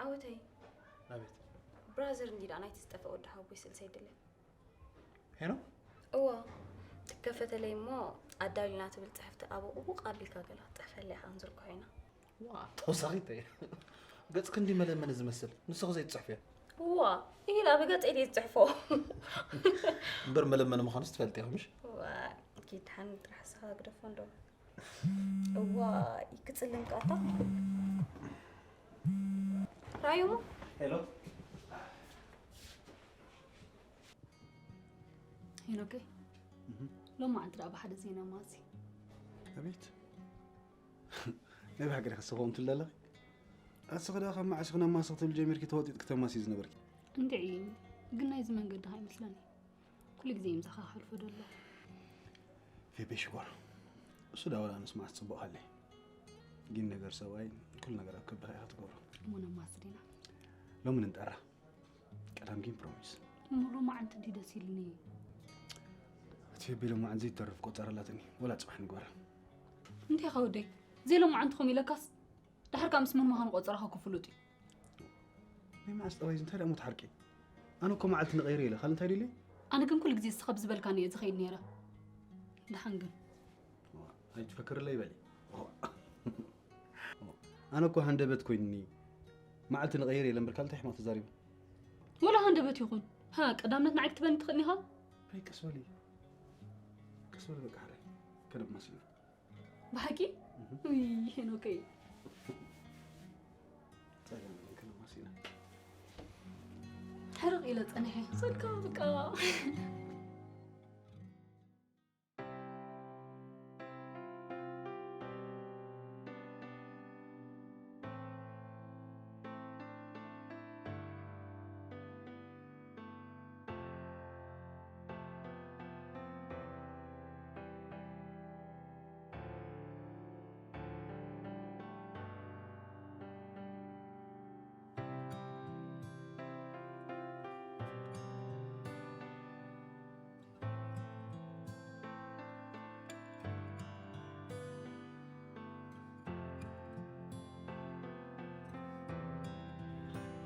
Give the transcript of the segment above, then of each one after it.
ኣወተይ ኣቤት። ብራዘር እንዲዳ ናይቲ ዝጠፈ ወዲ ሓቦይ ስእልሰይ ድለ ሄኖክ እዋ ትከፈተለይ እሞ ኣዳሊና ትብል ፅሕፍቲ ኣብ ቁቡቕ ኣቢልካ ገላ ትፅሕፈለይ ኢኻ ክንዝርግሖ ኢና። ተወሳኺ እንታይ? ገጽ ክንዲ መለመኒ ዝመስል ንስኺ ዘይትፅሕፍዮ። እዋ ኢላ ብገፀይ ድየ ዝፅሕፎ። እምበር መለመኒ ምዃኑስ ትፈልጢ ኢኺ ምሽ? እዋ ኪድ ሓን ጥራሕ ስኻ ግደፎ እንዶ። እዋ ክፅልም ቃታ ራዩሞ ሄሎ ሄኖከይ ሎማዓንቲ ደኣ ብሓደ ዜና ማሲ ኣቤት ናይ ብሓቂ ዲኻ ስኸው እንትል ኣለኺ ኣስኺ ደኣ ካብ መዓስ ኹን ኣማሲ ክትብል ጀሚርኪ ተወጢጥ ክተማሲ ዝነበርኪ እንድዒ ግን ናይዚ መንገዲ ኣይመስለኒ ኩሉ ግዜ ምሳኻ ክሓልፎ ደሎ ፌቤ ሽኮር እሱ ዳ ወላ ንስማዕ ጽቡቕ ሃለይ ግን ነገር ሰብኣይ ኩሉ ነገር ኣብ ከብድኻ ኢኻ ትገብሮ እሞ ነማሲ ዲና ሎሚ ንንጠራ ቀዳም ግን ፕሮሚስ እሞ ሎማዓንቲ እንዲ ደስ ኢልኒ እቲ ፌቤ ሎማዓንቲ ዘይተርፍ ቆጸር ኣላትኒ ወላ ጽባሕ ንግበራ እንታይ ኻ ወደይ ዘይ ሎማዓንቲ ኸም ኢለካስ ድሓር ካብ ምስ መን ምዃኑ ቆጸራኻ ክፍሉጥ እዩ ናይ መዓስ ጠባይ እንታይ ደኣ ሞት ሓርቂ ኣነ እኮ መዓልቲ ንቐይር ኢለ ካልእ እንታይ ደልየ ኣነ ግን ኩሉ ግዜ እስኻ ብዝበልካኒ እየ ዝኸይድ ነይረ ድሓን ግን ኣይትፈክርለይ በሊ ኣነ እኮ ሃንደበት ኮይንኒ መዓልቲ ንቐይር ኢለ እምበር ካልእ እንታይ ሕማቕ ተዛሪበ ወላ ሃንደበት ይኹን ሃ ቀዳምነት ንዓይ ክትበኒ ትኽእል ኢኻ ኣይ ቀስ በሊ ቀስ በሊ በቃ ሓራይ ከደብ ማሲና ብሓቂ ውይ ሄኖከይ ጸገም የለን ከደብ ማሲና ሕርቕ ኢለ ጸኒሐ ስልካ በቃ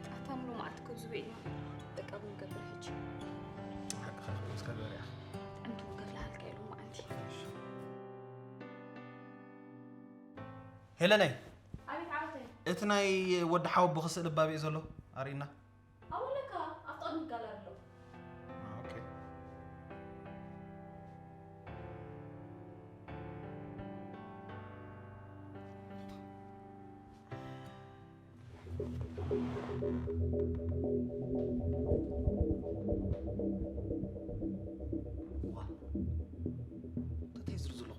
ኣታ ምሎ መዓልቲ ከብዝቡ ኢና በቃ ክንገብር ሕጂ ሓቅኻ ምስ ከበርያ ጥዕምቲ ከፍልሃልካ ኢሉ መዓልቲ ሄለነይ ኣቤት ዓወተይ እቲ ናይ ወዲ ሓወቦኺ ስእሊ ባቢኡ ዘሎ ኣርእና ኣወለካ ኣብ ጥቕሚ ይጋላ ኣሎ ኦኬ እንታይ ዝሩ ዘለኹ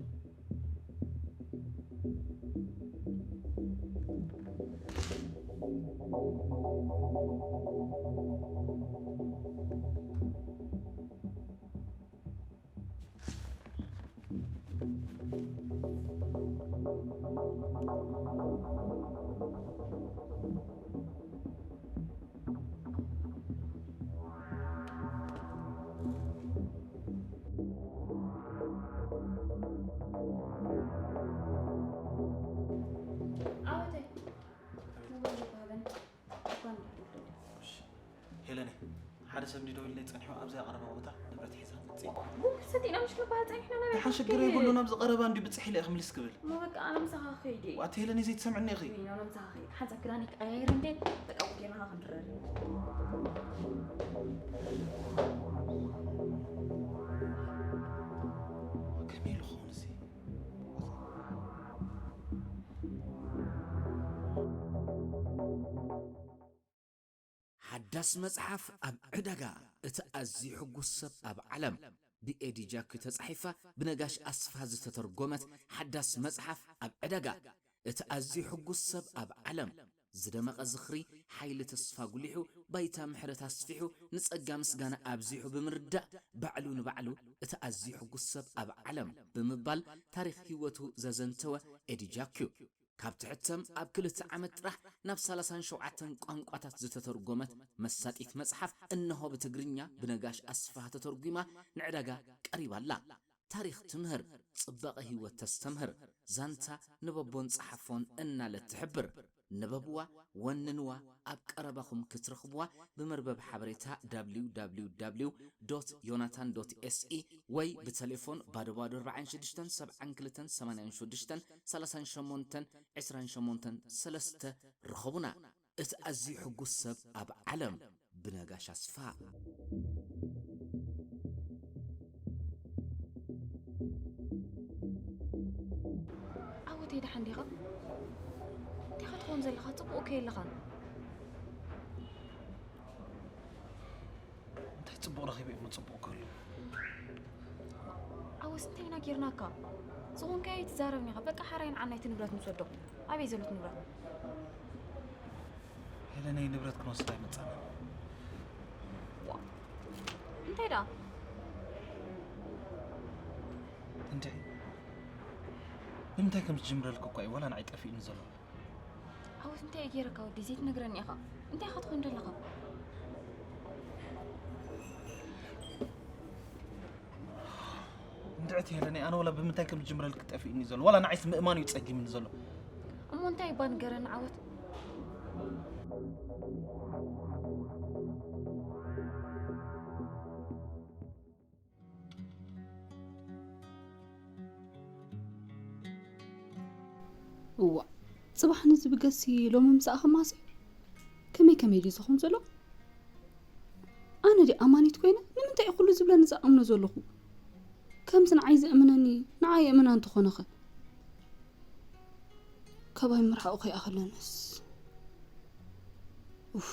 ዓወተይ ሞባይል ይባበን እኳ እንዳደወለ ሄለነ ሓደ ሰብ እንዲደው ኢለይ ጸኒሑ ኣብዛ ቀረባ ቦታ ንብረት ሒዛ ትመጽእ ቡክ ሰቲና ምሽ ክበሃል ጸኒሕና ነበረ ሓን ሽግር የብሉ ናብዚ ቀረባ እንዲ ብጽሕ ኢለ ክምልስ ክብል እሞ በቃ ኣነ ምሳኻ ክኸይድ እየ ዋት ሄለነ ዘይትሰምዕኒ ኢኺ ወይኖ ኣነ ምሳኻ ክኸይድ ሓንሳብ ክዳን ይቀያየር እንደ በቃ ውዴናኻ ክንረር ከመይ ኢሉ ክኸውን እዚ ሓዳስ መጽሓፍ ኣብ ዕዳጋ እቲ ኣዝዩ ሕጉስ ሰብ ኣብ ዓለም ብኤዲ ጃኪ ተጻሒፋ ብነጋሽ ኣስፋ ዝተተርጎመት ሓዳስ መጽሓፍ ኣብ ዕዳጋ እቲ ኣዝዩ ሕጉስ ሰብ ኣብ ዓለም ዝደመቐ ዝኽሪ ሓይሊ ተስፋ ጉሊሑ ባይታ ምሕረት ኣስፊሑ ንጸጋ ምስጋና ኣብዚሑ ብምርዳእ ባዕሉ ንባዕሉ እቲ ኣዝዩ ሕጉስ ሰብ ኣብ ዓለም ብምባል ታሪኽ ህይወቱ ዘዘንተወ ኤዲ ጃኪዩ ካብ ትሕተም ኣብ ክልተ ዓመት ጥራሕ ናብ ሰላሳን ሸውዓተን ቋንቋታት ዝተተርጎመት መሳጢት መጽሓፍ እነሆ ብትግርኛ ብነጋሽ ኣስፍሃ ተተርጒማ ንዕዳጋ ቀሪባ ኣላ። ታሪኽ ትምህር፣ ጽባቐ ህይወት ተስተምህር፣ ዛንታ ንበቦን ጸሓፎን እናለት ትሕብር። ንበብዋ፣ ወንንዋ፣ ኣብ ቀረባኹም ክትረኽብዋ ብመርበብ ሓበሬታ www ዮናታን ኤስኢ ወይ ብተሌፎን ባዶ ባዶ ኣርባዓን ሽዱሽተን ሰብዓን ክልተን ሰማንያን ሽዱሽተን ሰላሳን ሸሞንተን ዕስራን ሸሞንተን ሰለስተ ርኸቡና። እቲ ኣዝዩ ሕጉስ ሰብ ኣብ ዓለም ብነጋሽ ኣስፋ። ዓወተይ ደሓን ዲኻ? እንታይ ኢኻ ትኸውን ዘለኻ? ጽቡቕ እኮ የለኻን። እንታይ ጽቡቕ ረኺበ እሞ ጽቡቕ ክህሉ? ዓወት እንታይ ኢና ጌርናካ? ዝኾንካዮ ኣይትዛረብን ኢኻ። በቃ ሓራይ ንዓና እቲ ንብረት ንውሰዶ። ኣበይ ዘሎ እቲ ንብረት? ሄለነይ ንብረት ክንወስድ ኣይመጻና። ዋ፣ እንታይ ደኣ? እንድዒ ንምንታይ ከም ዝጅምረልክ እኳ እዩ ዋላ ንዓይ ጠፊእኒ ዘሎ። ዓወት እንታይ እዩ ጌረካ ወዲ ዘይትነግረኒ ኢኻ? እንታይ ኢኻ ትኾን ዘለኻ? እንድዕቲ ሄለነይ ኣነ ዋላ ብምንታይ ከም ዝጅምረልክ ጠፊእኒ ዘሎ ዋላ ንዓይስ ምእማን እዩ ጸጊምኒ ዘሎ። እሞ እንታይ እባ ንገረኒ ዓወት? እዋ፣ ጽባሕ ንዝብገሲ ሎሚ ምሳእኸ ማሲ? ከመይ ከመይ ድዩ ዝኸውን ዘሎ? ኣነ ድየ ኣማኒት ኮይነ? ንምንታይ እዩ ኩሉ ዝብለኒ ዝኣምኖ ዘለኹ? ከምዚ ንዓይ ዘእምነኒ ንዓይ የእምና እንተኾነኸ? ካባይ ምርሓቑ ከይኣኸለንስ። ኡፍ።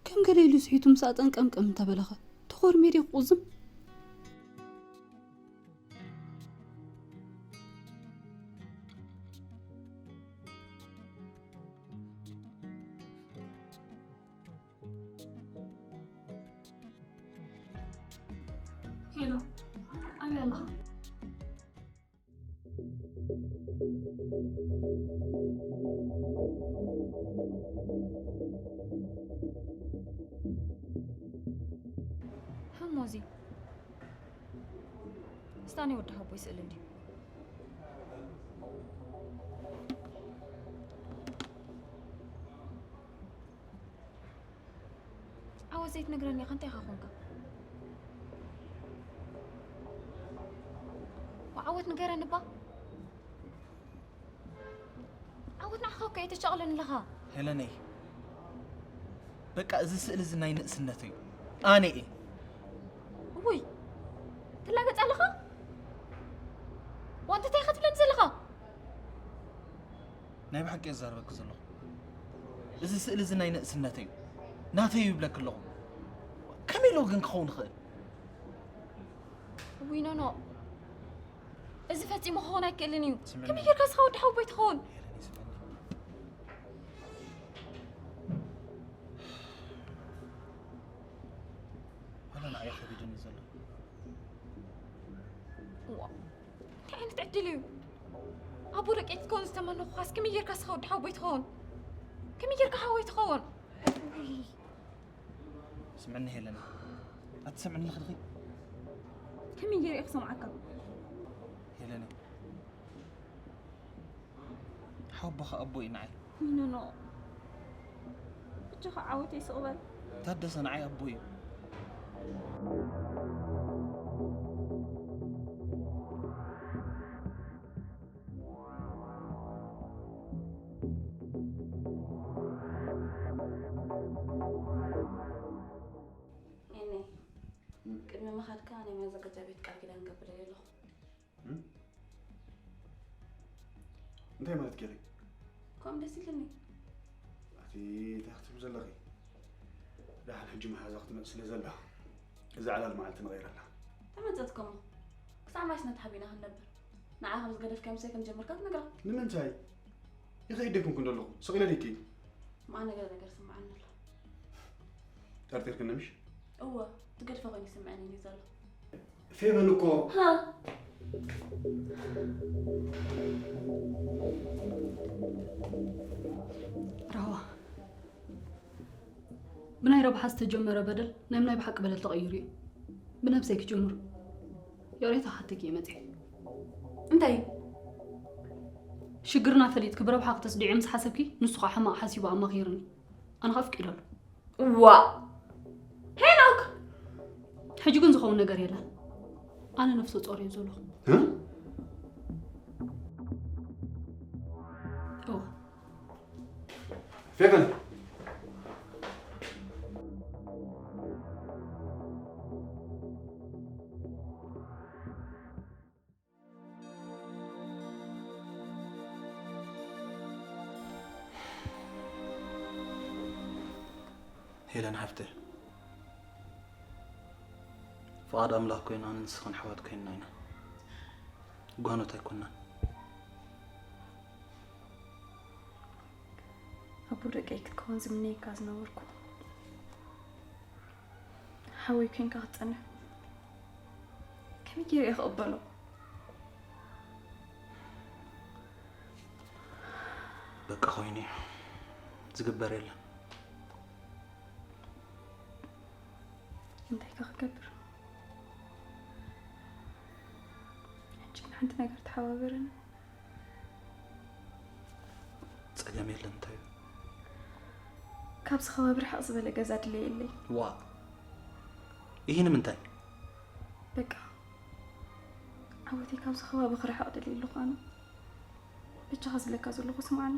ከም ገለ ኢሉ ስሒቱ ምሳእ ጠንቀምቀም እንተበለኸ? ተኾርሜ ድየ ክቑዝም? ሄሎ፣ ኣበይ ኣለኻ? ህሞዚ ስታኒ ወዲ ሃቦይ ስእል እንዲ ዓወት ዘይትነግረኒ ኢኻ እንታይ ኢኻ ኮንካ? ዓወት ንገረኒ እባ። ዓወት ንዓኻ እኮ እየ ተሻቕለኒ ኣለኻ። ሄለነይ፣ በቃ እዚ ስእሊ እዚ ናይ ንእስነት እዩ። ኣነ እየ። ውይ፣ ትላገጽ ኣለኻ? ዋንተ እንታይ ኢኻ ትብለኒ ዘለኻ? ናይ ብሓቂ እዛረበኪ ዘለኹ። እዚ ስእሊ እዚ ናይ ንእስነተይ እዩ። ናተይ እዩ ይብለኪ ኣለኹ። ከመይ ኢሉ ግን ክኸውን ይኽእል? ውይ ኖኖ፣ እዚ ፈጺሙ ክኸውን ኣይክእልን እዩ። ስምዕኒ። ከመይ ጌርካ እስኻ ወዲ ሓወቦይ ትኸውን? ሄለኒ፣ ስምዕኒ። ዋላ ንዓይ ከቢድኒ ዘሎ። እዋ፣ እንታይ ዓይነት ዕድል እዩ? ኣቦ ደቀይ ክትከውን ዝተመነኹኻስ ከመይ ጌርካ እስኻ ወዲ ሓወቦይ ትኸውን? ከመይ ጌርካ ሓወይ ትኸውን? ውይ። ስምዕኒ ሄለኒ። ኣትሰምዕኒ ኣለኺ ዲኺ? ከመይ ገይረ እየ ክሰምዓካ? ሄለኒ። ሓወቦኻ ኣቦ እዩ ንዓይ። ኖ፣ ኖ። ብቻኻ ዓወተይ ስቕ በል። ታደሰ ንዓይ ኣቦ እዩ። ኔኔ፣ እም። ቅድሚ ምኻድካ ናይ ማዘጋጃ ቤት ቃል ኪዳን ገብረለይ ኣለኹ። እም? እንታይ ማለት ገይረ? ከምኡ ደስ ኢሉኒ። ኣቲ እንታይ ክትብሊ ዘለኺ? ደሓን ሕጂ መሓዛ ክትመጽእ ስለ ዘላ፣ እዛ ዕላል መዓልቲ ንቐይረላ። ተመጸትከሞ? ክሳዕ መዓስ ነቲ ሓቢና ክንነብር? ንዓ ከም ዝገደፍካዮ ምሳይ ከም ዝጀመርካ ትነግራ። ንምንታይ? ይኸይድ ደይኮንኩ ዘለኹ፣ ስቕ ኢለ ደይከይድ። እሞ ኣነ ገለ ነገር ስምዓኒ ኣሎ። ጠርጢርክኒ ምሽ? እወ፣ ትገድፈ ኮይኑ ይስምዐኒ እዩ ዘሎ። ፌቨን እኮ። ሃ? ራህዋ፣ ብናይ ረብሓ ዝተጀመረ በደል ናብ ናይ ብሓቂ በደል ተቐይሩ እዩ። ብነብሰይ ክጅምር። ይቕሬታ ክሓተኪ እየ መጺኤ። እንታይ? ሽግርና ፈሊጥኪ ብረብሓ ክተስድዕዮ ምስ ሓሰብኪ፣ ንሱ ኸኣ ሕማቕ ሓሲቡ ኣማኺሩኒ። ኣነ ኸኣ ኣፍቂደሉ። ዋ ሄኖክ ሕጂ ግን ዝኸውን ነገር የለን። ኣነ ነፍሰ ጾር እየ ዘለኹ። እ? እወ። ፌቨን፣ ሄለን ሓፍተይ፣ ፍቓድ ኣምላኽ ኮይኑ ኣነ ንስኽን ኣሕዋት ኮይንና ኢና። ጓኖት ኣይኮናን። ኣቦ ደቀይ ክትከውን ዝምነየካ ዝነበርኩ ሓወይ ኮይንካ ክትጸንሕ ከመይ ገይረ እየ ክቕበሎ? በቃ ኮይኑ እዩ። ዝግበር የለን። እንታይ ከ ክገብር? ሕጂ ግን ሓንቲ ነገር ተሓባበረኒ። ጸገም የለን። እንታይ እዩ? ካብዚ ከባቢ ርሕቕ ዝበለ ገዛ ድለየለይ። ዋ፣ ይህ ንምንታይ? በቃ ዓወተይ ካብዚ ከባቢ ክርሕቕ ደልየ ኣለኹ ኣነ። ብቻኻ ዝብለካ ዘለኹ ስምዓኒ።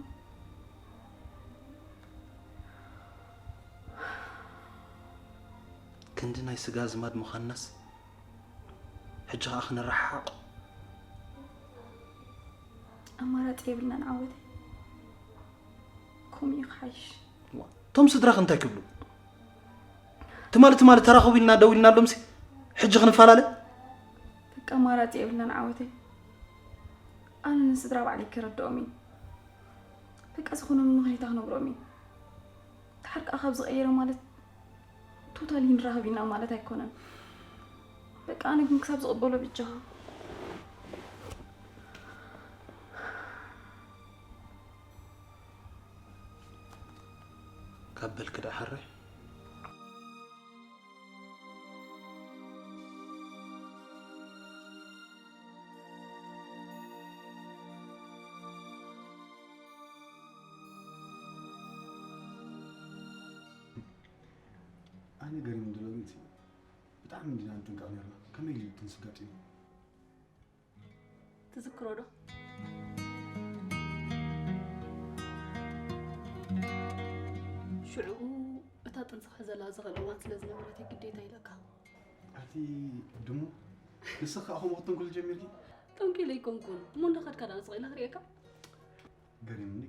ክንዲ ናይ ስጋ ኣዝማድ ምዃንናስ ሕጂ ኸኣ ክንረሓቕ። ኣማራፂ የብልናን ዓወተይ። ከምኡ እዩ ክሓይሽ። ዋ፣ እቶም ስድራኽ እንታይ ክብሉ? ትማሊ ትማሊ ተራኸቡ ኢልና ደው ኢልናሎምሲ ሕጂ ክንፈላለ? በቃ ኣማራፂ የብልናን ዓወተይ። ኣነ ንስድራ ባዕለይ ክረድኦም እዩ። በቃ ዝኾነ ምኽንያት ክነግሮም እዩ። ድሓር ከዓ ካብ ዝቐየረ ማለት ቶታሊ ንራኸብ ኢና ማለት ኣይኮነን። በቃ ኣነ ግን ክሳብ ዝቕበሎ ብቻኻ። ካብ በልኪ ደኣ ሕራይ። ኣነ ገሪሙኒ ዘሎ ግን እቲ ብጣዕሚ እንዲና ንጥንቀቕ ነርና። ከመይ ኢሉ ጥንሲ ኣጋጢሙ? ትዝክሮ ዶ? ሽዑ እታ ጥንሲ ክሕዘላ ዝኽእል እዋን ስለ ዝነበረት እዩ ግዴታ ኢለካ። ኣቲ ድሙ ንስኺ ከዓ ከምኡ ክትንኩል ጀሚርኪ? ጠንኪለ ኣይኮንኩን እሞ እንዳኸድካ ዳ ንስቕ ኢለ ክርእየካ። ገሪሙኒ።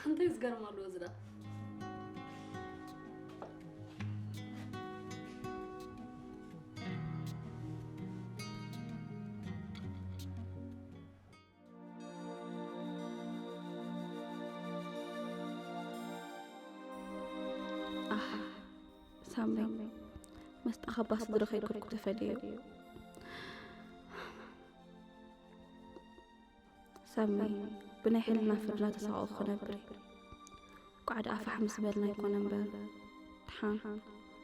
እንታይ ዝገርም ኣለዎ እዚ ዳ? ኣሕ ሳሚ፣ መስጣ ካብ ባስ ዝረኸብኩ ተፈልዩ። ሳሚ፣ ብናይ ሕልና ፍርድና ተሳቐቑ ክነብር። ኳዕ ደኣ ፋሕ ምስ በልና ኣይኮነ እምበር፣ ደሓን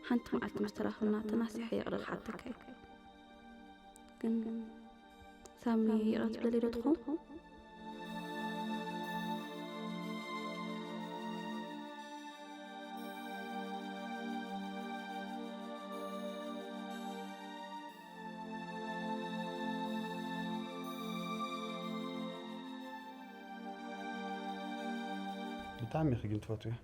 ሓንቲ መዓልቲ ምስ ተራኸብና ተናሲሐ ይቕረ ክሓተካ እየ። ግን ሳሚ፣ ይቕረ ትደሊ ዶ ትኸውን? ብጣዕሚ ኢኺ ግን ትፈትውያ።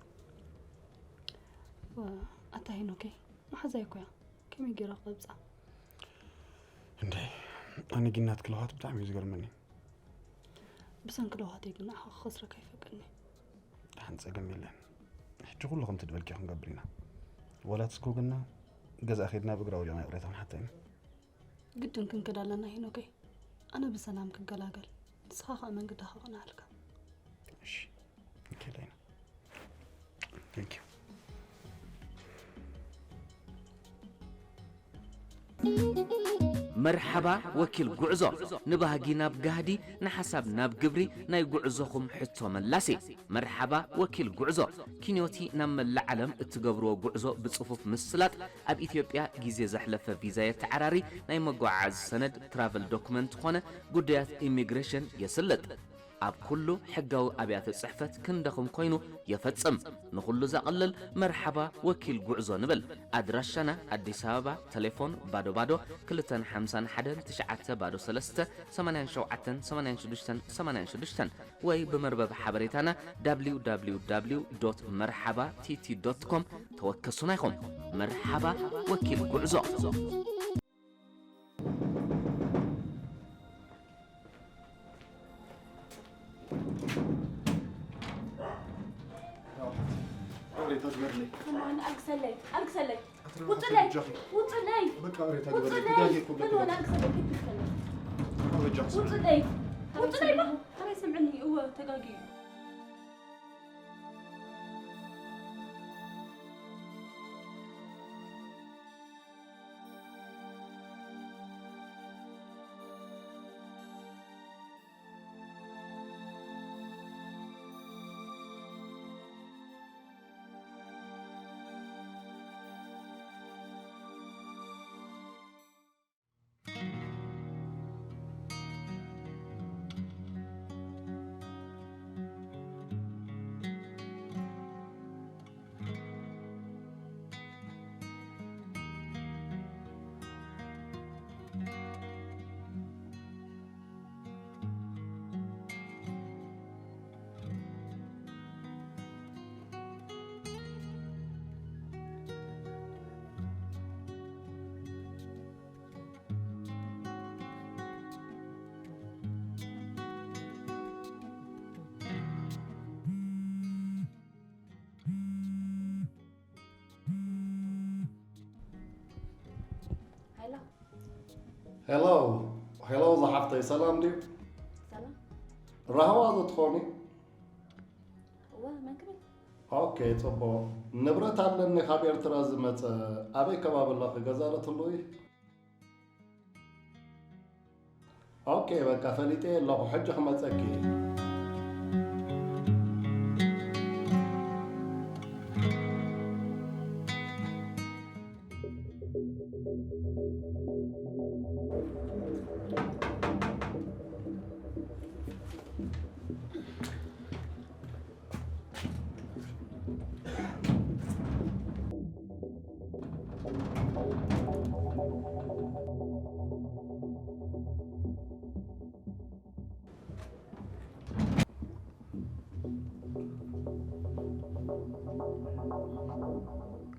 ኣታ ሄኖከይ፣ መሓዛይ እኮ እያ። ከመይ ገይራ ክቐብጻ? እንዴ፣ ኣነ ግን ናትኪ ለውሃት ብጣዕሚ እዩ ዝገርመኒ። ብሰንኪ ለውሃተይ ግን ንዓኻ ክኸስረካ ኣይፈቅድን እየ። ደሓን ጸገም የለን። ሕጂ ኩሉ ከምቲ ድበልክዮ ክንገብር ኢና። ዋላ ትስኮ ግና ገዛ ከይድና ብእግራ ወዲቕና ይቕሬታ ክንሓታ ኢና። ግድን ክንከድ ኣለና ሄኖከይ። ኣነ ብሰላም ክገላገል፣ ንስኻ ኸኣ መንገድኻ ከቕንዓልካ። እሺ፣ ንከይድ ኢና። Thank you። መርሓባ ወኪል ጉዕዞ፣ ንባህጊ ናብ ጋህዲ፣ ንሓሳብ ናብ ግብሪ፣ ናይ ጉዕዞኹም ሕቶ መላሲ። መርሓባ ወኪል ጉዕዞ፣ ኪንዮቲ ናብ መላእ ዓለም እትገብርዎ ጉዕዞ ብጽፉፍ ምስላጥ፣ ኣብ ኢትዮጵያ ግዜ ዘሕለፈ ቪዛ የተዓራሪ፣ ናይ መጓዓዓዚ ሰነድ ትራቨል ዶክመንት ኾነ ጉዳያት ኢሚግሬሽን የስልጥ። ኣብ ኩሉ ሕጋዊ ኣብያተ ጽሕፈት ክንደኹም ኮይኑ ይፈጽም። ንኹሉ ዘቕልል መርሓባ ወኪል ጉዕዞ ንብል። ኣድራሻና ኣዲስ ኣበባ፣ ቴሌፎን ባዶ ባዶ ክልተን ሓምሳን ሓደን ትሽዓተ ባዶ ሰለስተ ሰማንያን ሸውዓተን ሰማንያን ሽዱሽተን ሰማንያን ሽዱሽተን ወይ ብመርበብ ሓበሬታና www መርሓባቲቲ com ተወከሱና ኢኹም። መርሓባ ወኪል ጉዕዞ። ሬታ ግበርለይ። ከማን ኣልግሰለይ ኣልግሰለይ ኣትረባብሒ ውጡለይ እጃኺ። ውጡለይ በቃ ሬታ ግበርለይ። ውጡለይ ተጋጊ እኮ ምን በቃ። ሆነ ኣልግሰለይ ግድ ይፈልግ በቃ በጃኺ ስምዒ። ውጡለይ ውጡለይ ባ ኣበይ ስምዕኒ እወ ተጋጊ እዩ ሃይላ ሄሎ ሄሎ ዝሓፍተይ ሰላም ድዩ? ሰላም ራህዋ ዶ ትኾኒ? እወ መን ክብል ኦኬ ጽቡቕ። ንብረት ኣለኒ ካብ ኤርትራ ዝመጸ። ኣበይ ከባቢ ኣለኺ? ገዛ ዶ ትህልዊ? ኦኬ በቃ ፈሊጠ ኣለኹ። ሕጂ ክመጸኪ እየ።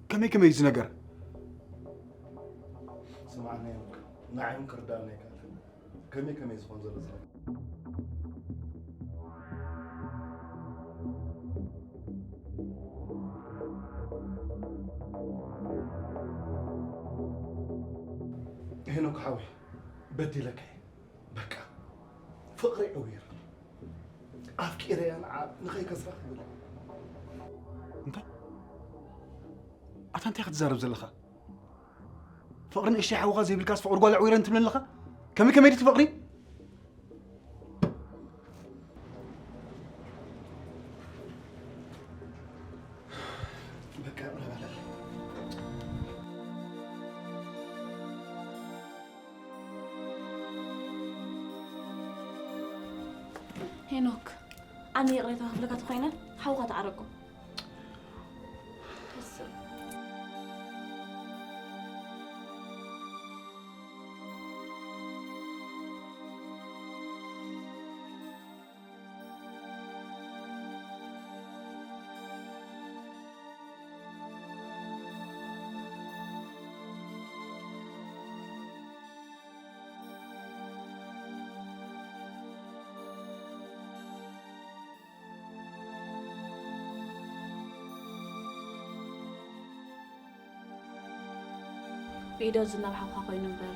ከመይ ከመይ እዩ እዚ ነገር? ስማዕኒ ንዓይን ክርዳእና ኣይከኣልን። ከመይ ከመይ ዝኾን ዘሎ ስራሕ ሄኖክ ሓወይ በዲለካ እየ። በቃ ፍቕሪ ዕዊር ኣፍቂረያ ንዓ ንኸይከስራ ክብል እንታይ ኣታ እንታይ ክትዛረብ ዘለኻ? ፍቕሪ ንእሽተይ ሓውኻ ዘይብልካስ ፍቕሪ ጓል ዕዊረን ትብለኒ ኣለኻ? ከመይ ከመይ ድቲ ፍቕሪ? በቃ ይቕረ በለለይ። ሄኖክ ኣነ ይቕሬታ ክብለካ ተኾይነ ሓውኻ ተዓረቁ ሪኢዶ ዝናብ ሓውካ ኮይኑ እምበር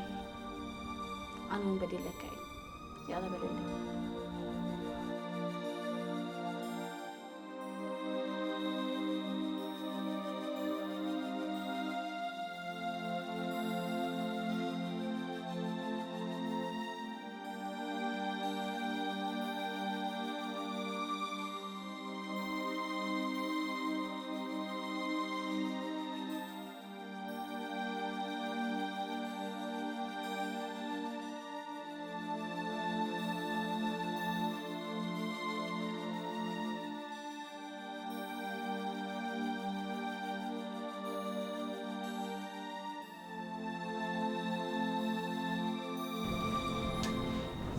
ኣነ እውን በዲለካ እዩ። ይቕረ በለለይ።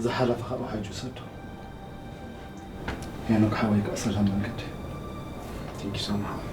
ዝሓለፈ ካብኡ ሓጂ ውሰዶ። ሄኖክ ሓወይ፣ ከዓ ሰላም መንገዲ። Thank you so much.